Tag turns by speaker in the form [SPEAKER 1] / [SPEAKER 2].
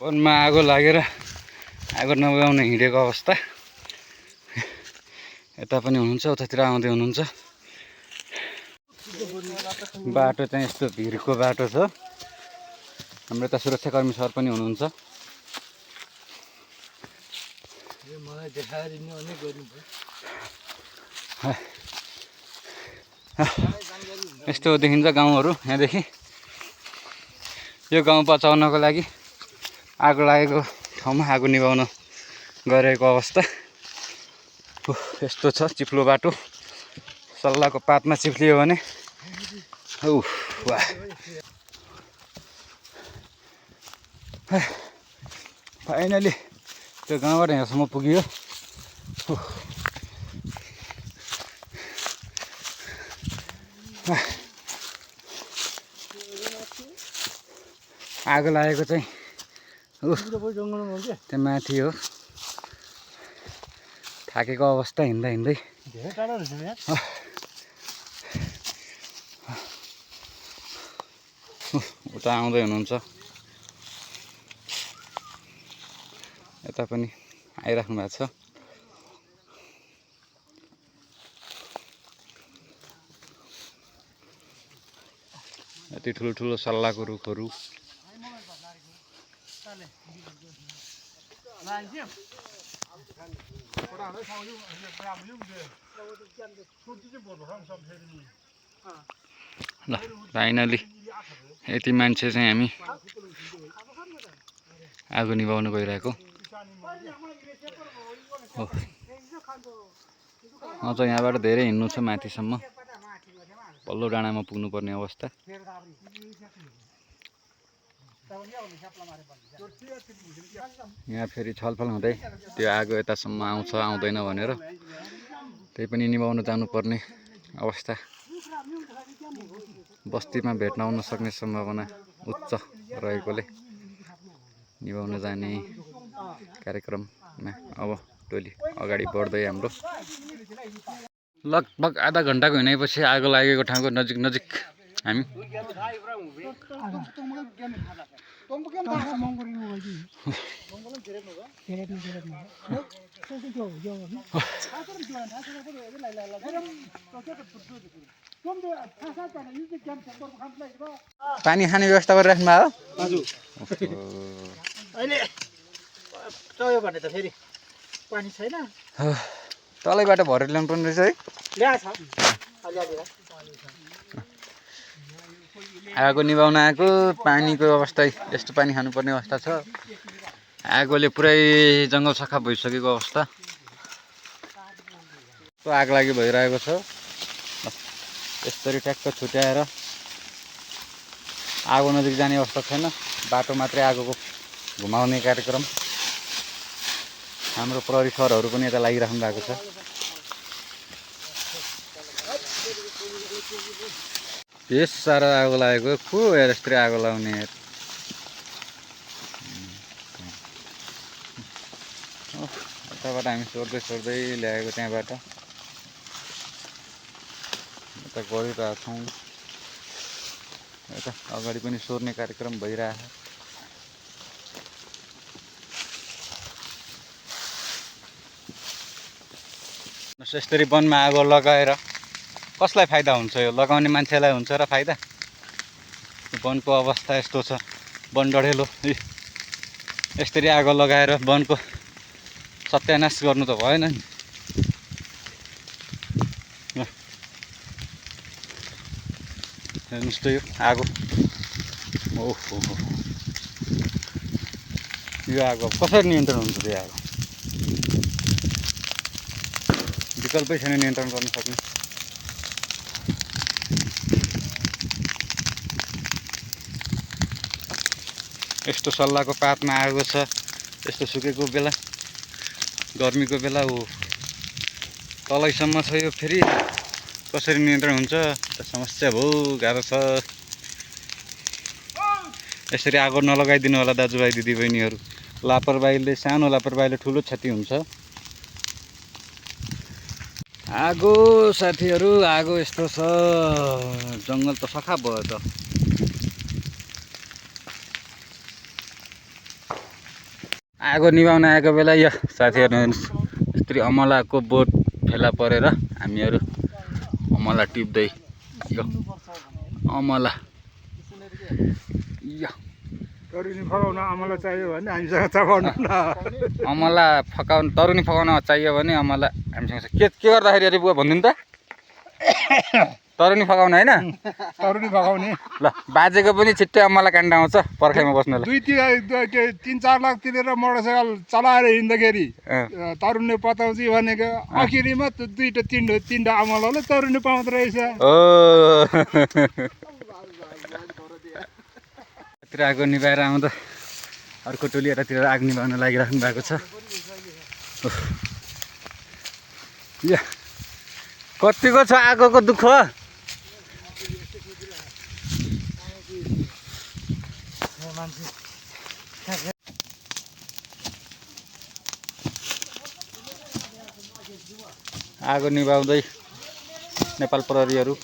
[SPEAKER 1] वनमा आगो लागेर आगो नबगाउन हिँडेको अवस्था। यता पनि हुनुहुन्छ, उतातिर आउँदै हुनुहुन्छ। बाटो चाहिँ यस्तो भिरको बाटो छ। हाम्रो यता सुरक्षाकर्मी सर पनि हुनुहुन्छ। यस्तो देखिन्छ गाउँहरू यहाँदेखि। यो गाउँ बचाउनको लागि आगो लागेको ठाउँमा आगो निभाउन गएको अवस्था। यस्तो छ चिप्लो बाटो। सल्लाहको पातमा चिप्लियो भने वाह। फाइनली त्यो गाउँबाट यहाँसम्म पुग्यो। आगो लागेको चाहिँ त्यो माथि हो। थाकेको अवस्था हिँड्दा हिँड्दै। उता आउँदै हुनुहुन्छ, यता पनि आइराख्नु भएको छ। यति ठुलो सल्लाहको रुखहरू। ल फाइनली यति मान्छे चाहिँ हामी आगो निभाउन गइरहेको हो। अझ यहाँबाट धेरै हिँड्नु छ माथिसम्म, पल्लो डाँडामा पुग्नुपर्ने अवस्था। यहाँ फेरि छलफल हुँदै त्यो आगो यतासम्म आउँछ आउँदैन भनेर, त्यही पनि निभाउन जानुपर्ने अवस्था। बस्तीमा भेट्न आउन सक्ने सम्भावना उच्च रहेकोले निभाउन जाने कार्यक्रममा अब टोली अगाडि बढ्दै हाम्रो। लगभग आधा घन्टाको हिँडाइपछि आगो लागेको ठाउँको नजिक हामी। पानी खाने व्यवस्था गरिराख्नु भयो?
[SPEAKER 2] अहिले चयो भने त फेरि पानी छैन।
[SPEAKER 1] तलैबाट भरेर ल्याउनु पर्ने रहेछ है।
[SPEAKER 2] ल्याछ
[SPEAKER 1] आगो निभाउन आएको पानीको अवस्था यस्तो पानी खानुपर्ने अवस्था छ। आगोले पुरै जङ्गल सखा भइसकेको अवस्था। आग लागि भइरहेको छ। यसरी ट्याक्क छुट्याएर आगो नजिक जाने अवस्था छैन। बाटो मात्रै आगोको घुमाउने कार्यक्रम। हाम्रो प्रहरी सरहरू पनि यता लागिराख्नु भएको छ। यस साह्रो आगो लागेको को यार, यस्तै आगो लाउने यार। यताबाट हामी सोर्दै ल्याएको त्यहाँबाट यता गरिरहेको छौँ। यता अगाडि पनि सोर्ने कार्यक्रम भइरहेको। यसरी वनमा आगो लगाएर कसलाई फाइदा हुन्छ? यो लगाउने मान्छेलाई हुन्छ र फाइदा? वनको अवस्था यस्तो छ, वन डढेलो। यसरी आगो लगाएर वनको सत्यानाश गर्नु त भएन नि। हेर्नुहोस् त यो आगो। ओहो, यो आगो कसरी नियन्त्रण हुन्छ? त्यो आगो विकल्पै छैन नियन्त्रण गर्न सक्ने। यस्तो सल्लाहको पातमा आगो छ, यस्तो सुकेको बेला, गर्मीको बेला हो तलैसम्म छ। यो फेरि कसरी नियन्त्रण हुन्छ? समस्या भयो, गाह्रो छ। यसरी आगो नलगाइदिनु होला दाजुभाइ दिदीबहिनीहरू। लापरवाहीले, सानो लापरवाहीले ठुलो क्षति हुन्छ। आगो साथीहरू, आगो यस्तो छ। जङ्गल त सखा भयो त। आगो निभाउन आएको बेला यो साथीहरू हेर्नुहोस् यस्तरी अमलाको बोट फेला परेर हामीहरू अमला टिप्दै यो अमला यो
[SPEAKER 3] तरुनी फकाउन अमला चाहियो भने हामीसँग चबाउनु न
[SPEAKER 1] अमला फकाउन तरुनी फकाउन चाहियो भने अमला हामीसँग छ। के गर्दाखेरि अरे बुवा भन्नु नि त तरुनी फकाउन होइन
[SPEAKER 3] तरुनी फकाउने
[SPEAKER 1] ल बाजेको पनि छिट्टै अमला काण्ड आउँछ पर्खाइमा बस्नलाई
[SPEAKER 3] 3-4 लाख तिरेर मोटरसाइकल चलाएर हिँड्दाखेरि तरुनी पताउँछु भनेको आखिरीमा त्यो 2-3 अमलाले तरुनी पाउँदो रहेछ।
[SPEAKER 1] ओ यतातिर आगो निभाएर आउँदा अर्को टोली यतातिर आग निभाउन लागिराख्नु भएको छ। या कतिको छ आगोको दुःख। आगो निभाउँदै नेपाल प्रहरीहरू